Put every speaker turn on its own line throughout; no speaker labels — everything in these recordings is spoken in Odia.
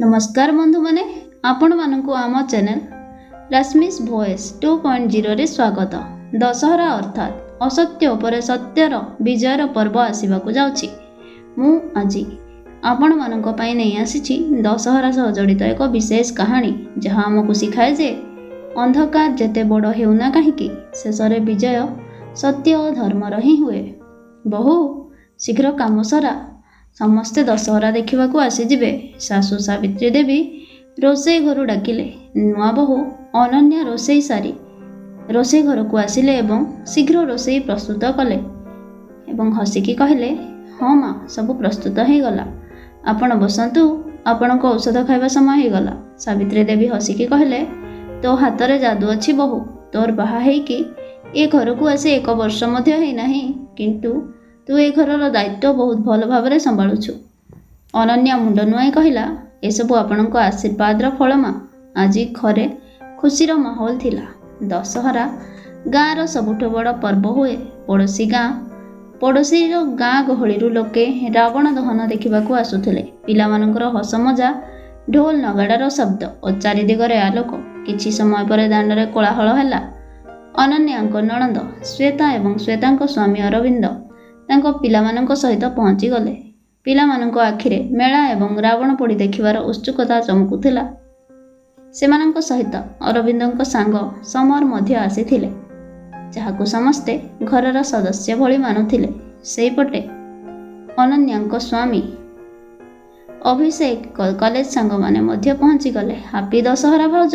ନମସ୍କାର ବନ୍ଧୁମାନେ, ଆପଣମାନଙ୍କୁ ଆମ ଚ୍ୟାନେଲ୍ ରଶ୍ମିସ୍ ଭଏସ୍ 2.0ରେ ସ୍ୱାଗତ। ଦଶହରା ଅର୍ଥାତ୍ ଅସତ୍ୟ ଉପରେ ସତ୍ୟର ବିଜୟର ପର୍ବ ଆସିବାକୁ ଯାଉଛି। ମୁଁ ଆଜି ଆପଣମାନଙ୍କ ପାଇଁ ନେଇ ଆସିଛି ଦଶହରା ସହ ଜଡ଼ିତ ଏକ ବିଶେଷ କାହାଣୀ, ଯାହା ଆମକୁ ଶିଖାଏ ଯେ ଅନ୍ଧକାର ଯେତେ ବଡ଼ ହେଉନା କାହିଁକି, ଶେଷରେ ବିଜୟ ସତ୍ୟ ଓ ଧର୍ମର ହିଁ ହୁଏ। ବୋହୂ, ଶୀଘ୍ର କାମ ସରା, ସମସ୍ତେ ଦଶହରା ଦେଖିବାକୁ ଆସିଯିବେ, ଶାଶୁ ସାବିତ୍ରୀ ଦେବୀ ରୋଷେଇ ଘରୁ ଡାକିଲେ। ନୂଆ ବୋହୂ ଅନନ୍ୟା ରୋଷେଇ ସାରି ରୋଷେଇ ଘରକୁ ଆସିଲେ ଏବଂ ଶୀଘ୍ର ରୋଷେଇ ପ୍ରସ୍ତୁତ କଲେ ଏବଂ ହସିକି କହିଲେ, ହଁ ମା, ସବୁ ପ୍ରସ୍ତୁତ ହେଇଗଲା। ଆପଣ ବସନ୍ତୁ, ଆପଣଙ୍କ ଔଷଧ ଖାଇବା ସମୟ ହେଇଗଲା। ସାବିତ୍ରୀ ଦେବୀ ହସିକି କହିଲେ, ତୋ ହାତରେ ଯାଦୁ ଅଛି ବୋହୂ। ତୋର ବାହା ହେଇକି ଏ ଘରକୁ ଆସି ଏକ ବର୍ଷ ମଧ୍ୟ ହେଇନାହିଁ, କିନ୍ତୁ ତୁ ଏ ଘରର ଦାୟିତ୍ୱ ବହୁତ ଭଲ ଭାବରେ ସମ୍ଭାଳୁଛୁ। ଅନନ୍ୟା ମୁଣ୍ଡ ନୁଆଇଁ କହିଲା, ଏସବୁ ଆପଣଙ୍କ ଆଶୀର୍ବାଦର ଫଳ ମା। ଆଜି ଘରେ ଖୁସିର ମାହୋଲ ଥିଲା। ଦଶହରା ଗାଁର ସବୁଠୁ ବଡ଼ ପର୍ବ ହୁଏ। ପଡ଼ୋଶୀର ଗାଁ ଗହଳିରୁ ଲୋକେ ରାବଣ ଦହନ ଦେଖିବାକୁ ଆସୁଥିଲେ। ପିଲାମାନଙ୍କର ହସ ମଜା, ଢୋଲ ନଗାଡ଼ାର ଶବ୍ଦ ଓ ଚାରିଦିଗରେ ଆଲୋକ। କିଛି ସମୟ ପରେ ଦାଣ୍ଡରେ କୋଳାହଳ ହେଲା। ଅନନ୍ୟାଙ୍କ ନଣନ୍ଦ ଶ୍ୱେତା ଏବଂ ଶ୍ୱେତାଙ୍କ ସ୍ୱାମୀ ଅରବିନ୍ଦ ତାଙ୍କ ପିଲାମାନଙ୍କ ସହିତ ପହଞ୍ଚିଗଲେ। ପିଲାମାନଙ୍କ ଆଖିରେ ମେଳା ଏବଂ ରାବଣ ପୋଡ଼ି ଦେଖିବାର ଉତ୍ସୁକତା ଚମକୁଥିଲା। ସେମାନଙ୍କ ସହିତ ଅରବିନ୍ଦଙ୍କ ସାଙ୍ଗ ସମର ମଧ୍ୟ ଆସିଥିଲେ, ଯାହାକୁ ସମସ୍ତେ ଘରର ସଦସ୍ୟ ଭଳି ମାନୁଥିଲେ। ସେଇପଟେ ଅନନ୍ୟାଙ୍କ ସ୍ୱାମୀ ଅଭିଷେକ କଲେଜ ସାଙ୍ଗମାନେ ମଧ୍ୟ ପହଞ୍ଚିଗଲେ। ହାପି ଦଶହରା ଭାଉଜ,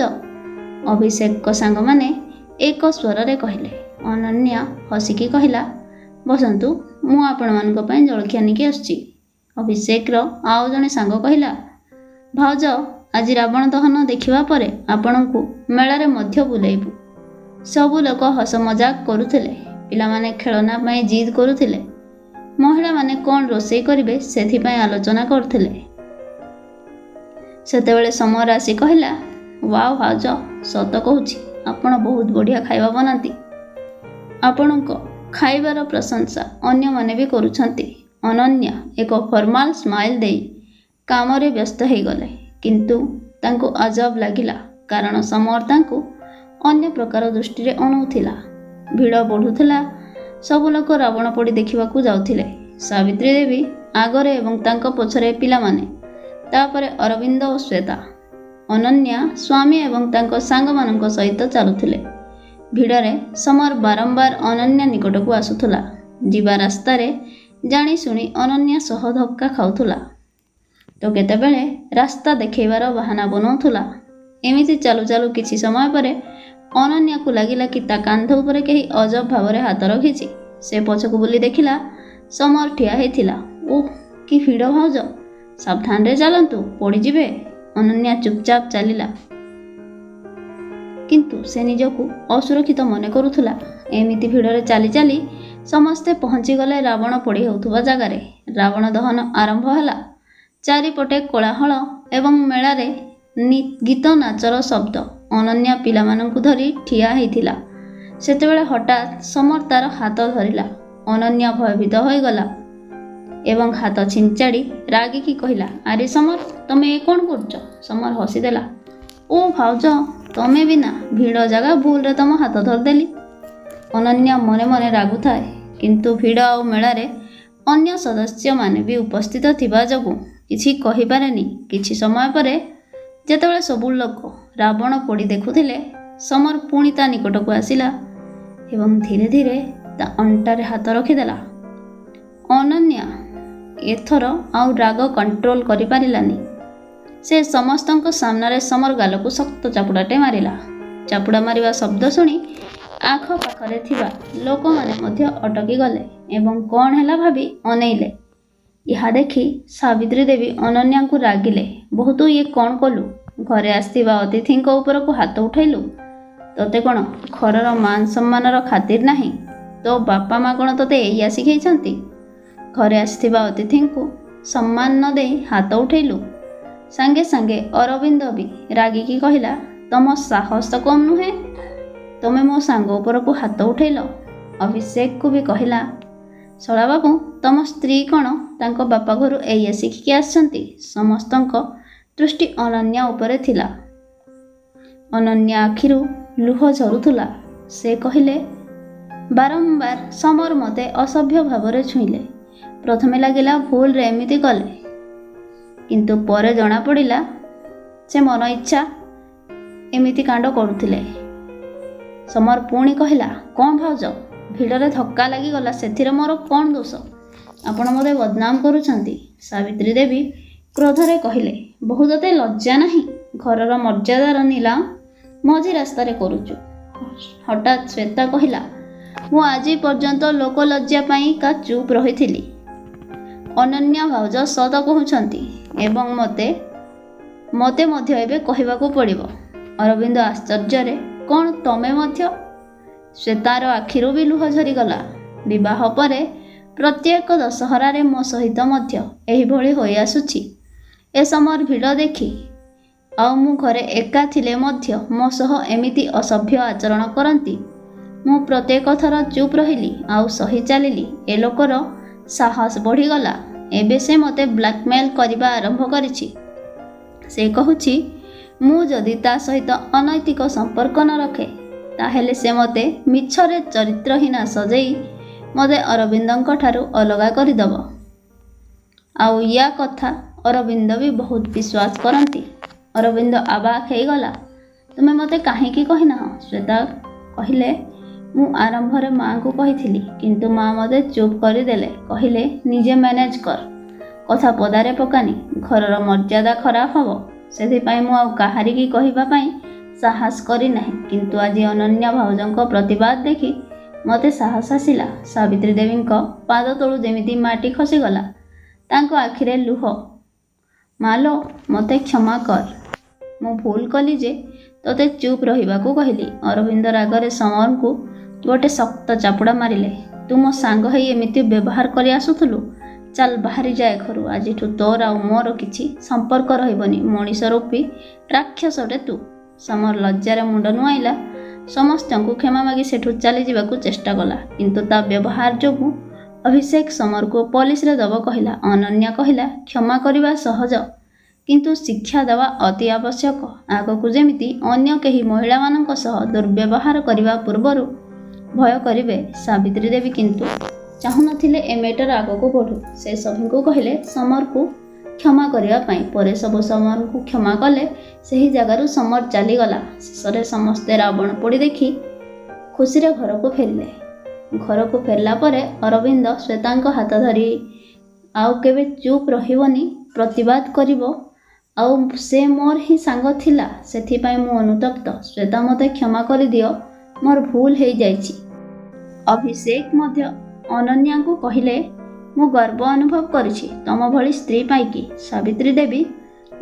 ଅଭିଷେକଙ୍କ ସାଙ୍ଗମାନେ ଏକ ସ୍ୱରରେ କହିଲେ। ଅନନ୍ୟା ହସିକି କହିଲା, ବସନ୍ତୁ, ମୁଁ ଆପଣମାନଙ୍କ ପାଇଁ ଜଳଖିଆ ନେଇକି ଆସୁଛି। ଅଭିଷେକର ଆଉ ଜଣେ ସାଙ୍ଗ କହିଲା, ଭାଉଜ, ଆଜି ରାବଣ ଦହନ ଦେଖିବା ପରେ ଆପଣଙ୍କୁ ମେଳାରେ ମଧ୍ୟ ବୁଲେଇବୁ। ସବୁ ଲୋକ ହସ ମଜାକ କରୁଥିଲେ। ପିଲାମାନେ ଖେଳନା ପାଇଁ ଜିଦ୍ କରୁଥିଲେ। ମହିଳାମାନେ କ'ଣ ରୋଷେଇ କରିବେ ସେଥିପାଇଁ ଆଲୋଚନା କରୁଥିଲେ। ସେତେବେଳେ ସମର ଆସି କହିଲା, ୱାଓ ଭାଉଜ, ସତ କହୁଛି, ଆପଣ ବହୁତ ବଢ଼ିଆ ଖାଇବା ବନାନ୍ତି। ଆପଣଙ୍କ ଖାଇବାର ପ୍ରଶଂସା ଅନ୍ୟମାନେ ବି କରୁଛନ୍ତି। ଅନନ୍ୟା ଏକ ଫର୍ମାଲ ସ୍ମାଇଲ୍ ଦେଇ କାମରେ ବ୍ୟସ୍ତ ହେଇଗଲେ, କିନ୍ତୁ ତାଙ୍କୁ ଅଜବ ଲାଗିଲା, କାରଣ ସମର ତାଙ୍କୁ ଅନ୍ୟ ପ୍ରକାର ଦୃଷ୍ଟିରେ ଅନଉଥିଲା। ଭିଡ଼ ବଢ଼ୁଥିଲା। ସବୁ ଲୋକ ରାବଣ ପୋଡ଼ି ଦେଖିବାକୁ ଯାଉଥିଲେ। ସାବିତ୍ରୀ ଦେବୀ ଆଗରେ ଏବଂ ତାଙ୍କ ପଛରେ ପିଲାମାନେ, ତାପରେ ଅରବିନ୍ଦ ଓ ଶ୍ୱେତା। ଅନନ୍ୟା ସ୍ୱାମୀ ଏବଂ ତାଙ୍କ ସାଙ୍ଗମାନଙ୍କ ସହିତ ଚାଲୁଥିଲେ। ଭିଡ଼ରେ ସମର ବାରମ୍ବାର ଅନନ୍ୟା ନିକଟକୁ ଆସୁଥିଲା। ଯିବା ରାସ୍ତାରେ ଜାଣିଶୁଣି ଅନନ୍ୟା ସହ ଧକ୍କା ଖାଉଥିଲା ତ କେତେବେଳେ ରାସ୍ତା ଦେଖେଇବାର ବାହାନା ବନାଉଥିଲା। ଏମିତି ଚାଲୁ ଚାଲୁ କିଛି ସମୟ ପରେ ଅନନ୍ୟାକୁ ଲାଗିଲା କି ତା କାନ୍ଧ ଉପରେ କେହି ଅଜବ ଭାବରେ ହାତ ରଖିଛି। ସେ ପଛକୁ ବୁଲି ଦେଖିଲା, ସମର ଠିଆ ହେଇଥିଲା। ଓହ, କି ଭିଡ଼ ଭାଉଜ, ସାବଧାନରେ ଚାଲନ୍ତୁ, ପଡ଼ିଯିବେ। ଅନନ୍ୟା ଚୁପଚାପ ଚାଲିଲା, କିନ୍ତୁ ସେ ନିଜକୁ ଅସୁରକ୍ଷିତ ମନେ କରୁଥିଲା। ଏମିତି ଭିଡ଼ରେ ଚାଲି ଚାଲି ସମସ୍ତେ ପହଞ୍ଚିଗଲେ ରାବଣ ପୋଡ଼ି ହେଉଥିବା ଜାଗାରେ। ରାବଣ ଦହନ ଆରମ୍ଭ ହେଲା। ଚାରିପଟେ କୋଳାହଳ ଏବଂ ମେଳାରେ ଗୀତ ନାଚର ଶବ୍ଦ। ଅନନ୍ୟା ପିଲାମାନଙ୍କୁ ଧରି ଠିଆ ହେଇଥିଲା। ସେତେବେଳେ ହଠାତ୍ ସମର ତାର ହାତ ଧରିଲା। ଅନନ୍ୟା ଭୟଭୀତ ହୋଇଗଲା ଏବଂ ହାତ ଛିଞ୍ଚାଡ଼ି ରାଗିକି କହିଲା, ଆରେ ସମର, ତମେ ଏ କ'ଣ କରୁଛ? ସମର ହସିଦେଲା। ଓ ଭାଉଜ, ତମେ ବି ନା, ଭିଡ଼ ଜାଗା, ଭୁଲରେ ତମ ହାତ ଧରିଦେଲି। ଅନନ୍ୟା ମନେ ମନେ ରାଗୁଥାଏ, କିନ୍ତୁ ଭିଡ଼ ଆଉ ମେଳାରେ ଅନ୍ୟ ସଦସ୍ୟମାନେ ବି ଉପସ୍ଥିତ ଥିବା ଯୋଗୁଁ କିଛି କହିପାରେନି। କିଛି ସମୟ ପରେ ଯେତେବେଳେ ସବୁ ଲୋକ ରାବଣ ପୋଡ଼ି ଦେଖୁଥିଲେ, ସମର ପୁଣି ତା ନିକଟକୁ ଆସିଲା ଏବଂ ଧୀରେ ଧୀରେ ତା ଅଣ୍ଟାରେ ହାତ ରଖିଦେଲା। ଅନନ୍ୟା ଏଥର ଆଉ ରାଗ କଣ୍ଟ୍ରୋଲ କରିପାରିଲାନି। ସେ ସମସ୍ତଙ୍କ ସାମ୍ନାରେ ସମର ଗାଲକୁ ଶକ୍ତ ଚାପୁଡ଼ାଟେ ମାରିଲା। ଚାପୁଡ଼ା ମାରିବା ଶବ୍ଦ ଶୁଣି ଆଖପାଖରେ ଥିବା ଲୋକମାନେ ମଧ୍ୟ ଅଟକି ଗଲେ ଏବଂ କ'ଣ ହେଲା ଭାବି ଅନେଇଲେ। ଏହା ଦେଖି ସାବିତ୍ରୀ ଦେବୀ ଅନନ୍ୟାଙ୍କୁ ରାଗିଲେ, ବୋହୂ, ତୁ ଇଏ କ'ଣ କଲୁ? ଘରେ ଆସିଥିବା ଅତିଥିଙ୍କ ଉପରକୁ ହାତ ଉଠେଇଲୁ? ତୋତେ କ'ଣ ଘରର ମାନ ସମ୍ମାନର ଖାତିର ନାହିଁ? ତୋ ବାପା ମା କ'ଣ ତୋତେ ଏଇଆ ଶିଖେଇଛନ୍ତି? ଘରେ ଆସିଥିବା ଅତିଥିଙ୍କୁ ସମ୍ମାନ ନ ଦେଇ ହାତ ଉଠେଇଲୁ? ସାଙ୍ଗେ ସାଙ୍ଗେ ଅରବିନ୍ଦ ବି ରାଗିକି କହିଲା, ତମ ସାହସ ତ କମ୍ ନୁହେଁ, ତମେ ମୋ ସାଙ୍ଗ ଉପରକୁ ହାତ ଉଠେଇଲ? ଅଭିଷେକକୁ ବି କହିଲା, ଶଳା ବାବୁ, ତମ ସ୍ତ୍ରୀ କ'ଣ ତାଙ୍କ ବାପା ଘରୁ ଏଇଆ ଶିଖିକି ଆସିଛନ୍ତି, ସମସ୍ତଙ୍କ ଦୃଷ୍ଟି ଅନନ୍ୟା ଉପରେ ଥିଲା। ଅନନ୍ୟା ଆଖିରୁ ଲୁହ ଝରୁଥିଲା। ସେ କହିଲେ, ବାରମ୍ବାର ସମର ମୋତେ ଅସଭ୍ୟ ଭାବରେ ଛୁଇଁଲେ। ପ୍ରଥମେ ଲାଗିଲା ଭୁଲରେ ଏମିତି କଲେ, କିନ୍ତୁ ପରେ ଜଣାପଡ଼ିଲା ସେ ମନ ଇଚ୍ଛା ଏମିତି କାଣ୍ଡ କରୁଥିଲେ। ସମର ପୁଣି କହିଲା, କ'ଣ ଭାଉଜ, ଭିଡ଼ରେ ଧକ୍କା ଲାଗିଗଲା, ସେଥିରେ ମୋର କ'ଣ ଦୋଷ? ଆପଣ ମୋତେ ବଦନାମ କରୁଛନ୍ତି। ସାବିତ୍ରୀ ଦେବୀ କ୍ରୋଧରେ କହିଲେ, ବୋହୂ, ତୋତେ ଲଜ୍ଜା ନାହିଁ? ଘରର ମର୍ଯ୍ୟାଦାର ନିଲାମ ମଝି ରାସ୍ତାରେ କରୁଛୁ। ହଠାତ୍ ଶ୍ୱେତା କହିଲା, ମୁଁ ଆଜି ପର୍ଯ୍ୟନ୍ତ ଲୋକଲଜ୍ଜା ପାଇଁ କା ଚୁପ୍ ରହିଥିଲି। ଅନନ୍ୟା ଭାଉଜ ସତ କହୁଛନ୍ତି ଏବଂ ମୋତେ ମଧ୍ୟ ଏବେ କହିବାକୁ ପଡ଼ିବ। ଅରବିନ୍ଦ ଆଶ୍ଚର୍ଯ୍ୟରେ, କ'ଣ ତମେ ମଧ୍ୟ? ଶ୍ୱେତାର ଆଖିରୁ ବି ଲୁହ ଝରିଗଲା। ବିବାହ ପରେ ପ୍ରତ୍ୟେକ ଦଶହରାରେ ମୋ ସହିତ ମଧ୍ୟ ଏହିଭଳି ହୋଇଆସୁଛି। ଏ ସମର ଭିଡ଼ ଦେଖି ଆଉ ମୁଁ ଘରେ ଏକା ଥିଲେ ମଧ୍ୟ ମୋ ସହ ଏମିତି ଅସଭ୍ୟ ଆଚରଣ କରନ୍ତି। ମୁଁ ପ୍ରତ୍ୟେକ ଥର ଚୁପ୍ ରହିଲି ଆଉ ସହି ଚାଲିଲି। ଏ ଲୋକର ସାହସ ବଢ଼ିଗଲା। ଏବେ ସେ ମୋତେ ବ୍ଲାକମେଲ୍ କରିବା ଆରମ୍ଭ କରିଛି। ସେ କହୁଛି ମୁଁ ଯଦି ତା ସହିତ ଅନୈତିକ ସମ୍ପର୍କ ନ ରଖେ, ତାହେଲେ ସେ ମୋତେ ମିଛରେ ଚରିତ୍ରହୀନା ସଜେଇ ମୋତେ ଅରବିନ୍ଦଙ୍କ ଠାରୁ ଅଲଗା କରିଦେବ। ଆଉ ୟା କଥା ଅରବିନ୍ଦ ବି ବହୁତ ବିଶ୍ୱାସ କରନ୍ତି। ଅରବିନ୍ଦ ଆବାକ୍ ହେଇଗଲା। ତୁମେ ମୋତେ କାହିଁକି କହିନାହଁ? ଶ୍ୱେତା କହିଲେ, ମୁଁ ଆରମ୍ଭରେ ମାଆଙ୍କୁ କହିଥିଲି, କିନ୍ତୁ ମା ମୋତେ ଚୁପ୍ କରିଦେଲେ। କହିଲେ ନିଜେ ମ୍ୟାନେଜ୍ କର, କଥା ପଦାରେ ପକାନି, ଘରର ମର୍ଯ୍ୟାଦା ଖରାପ ହେବ। ସେଥିପାଇଁ ମୁଁ ଆଉ କାହାରିକି କହିବା ପାଇଁ ସାହସ କରିନାହିଁ। କିନ୍ତୁ ଆଜି ଅନନ୍ୟା ଭାଉଜଙ୍କ ପ୍ରତିବାଦ ଦେଖି ମୋତେ ସାହସ ଆସିଲା। ସାବିତ୍ରୀ ଦେବୀଙ୍କ ପାଦ ତଳୁ ଯେମିତି ମାଟି ଖସିଗଲା। ତାଙ୍କ ଆଖିରେ ଲୁହ। ମାଲୋ, ମୋତେ କ୍ଷମା କର। ମୁଁ ଭୁଲ କଲି ଯେ ତୋତେ ଚୁପ୍ ରହିବାକୁ କହିଲି। ଅରବିନ୍ଦ ରାଗରେ ସମରଙ୍କୁ ଗୋଟେ ଶକ୍ତ ଚାପୁଡ଼ା ମାରିଲେ। ତୁ ମୋ ସାଙ୍ଗ ହେଇ ଏମିତି ବ୍ୟବହାର କରି ଆସୁଥିଲୁ? ଚାଲ, ବାହାରି ଯାଏ ଘରୁ। ଆଜିଠୁ ତୋର ଆଉ ମୋର କିଛି ସମ୍ପର୍କ ରହିବନି। ମଣିଷ ରୂପୀ ରାକ୍ଷସଟେ ତୁ। ସମର ଲଜ୍ଜାରେ ମୁଣ୍ଡ ନୁଆଇଲା। ସମସ୍ତଙ୍କୁ କ୍ଷମା ମାଗି ସେଠୁ ଚାଲିଯିବାକୁ ଚେଷ୍ଟା କଲା, କିନ୍ତୁ ତା ବ୍ୟବହାର ଯୋଗୁଁ ଅଭିଷେକ ସମରକୁ ପୋଲିସରେ ଦେବ କହିଲା। ଅନନ୍ୟା କହିଲା, କ୍ଷମା କରିବା ସହଜ, କିନ୍ତୁ ଶିକ୍ଷା ଦେବା ଅତି ଆବଶ୍ୟକ। ଆଗକୁ ଯେମିତି ଅନ୍ୟ କେହି ମହିଳାମାନଙ୍କ ସହ ଦୁର୍ବ୍ୟବହାର କରିବା ପୂର୍ବରୁ ଭୟ କରିବେ। ସାବିତ୍ରୀ ଦେବୀ କିନ୍ତୁ ଚାହୁଁନଥିଲେ ଏ ମ୍ୟାଟର ଆଗକୁ ବଢ଼ୁ। ସେ ସଭିଙ୍କୁ କହିଲେ ସମରକୁ କ୍ଷମା କରିବା ପାଇଁ। ପରେ ସବୁ ସମରଙ୍କୁ କ୍ଷମା କଲେ। ସେହି ଜାଗାରୁ ସମର ଚାଲିଗଲା। ଶେଷରେ ସମସ୍ତେ ରାବଣ ପୋଡ଼ି ଦେଖି ଖୁସିରେ ଘରକୁ ଫେରିଲେ। ଘରକୁ ଫେରିଲା ପରେ ଅରବିନ୍ଦ ଶ୍ୱେତାଙ୍କ ହାତ ଧରି ଆଉ କେବେ ଚୁପ୍ ରହିବନି, ପ୍ରତିବାଦ କରିବ। ଆଉ ସେ ମୋର ହିଁ ସାଙ୍ଗ ଥିଲା, ସେଥିପାଇଁ ମୁଁ ଅନୁତପ୍ତ। ଶ୍ୱେତା, ମୋତେ କ୍ଷମା କରିଦିଅ, ମୋର ଭୁଲ ହେଇଯାଇଛି। ଅଭିଷେକ ମଧ୍ୟ ଅନନ୍ୟାଙ୍କୁ କହିଲେ, ମୁଁ ଗର୍ବ ଅନୁଭବ କରିଛି ତମ ଭଳି ସ୍ତ୍ରୀ ପାଇକି। ସାବିତ୍ରୀ ଦେବୀ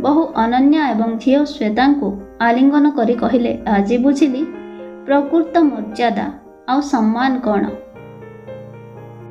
ବୋହୂ ଅନନ୍ୟା ଏବଂ ଝିଅ ଶ୍ୱେତାଙ୍କୁ ଆଲିଙ୍ଗନ କରି କହିଲେ, ଆଜି ବୁଝିଲି ପ୍ରକୃତ ମର୍ଯ୍ୟାଦା ଆଉ ସମ୍ମାନ କ'ଣ।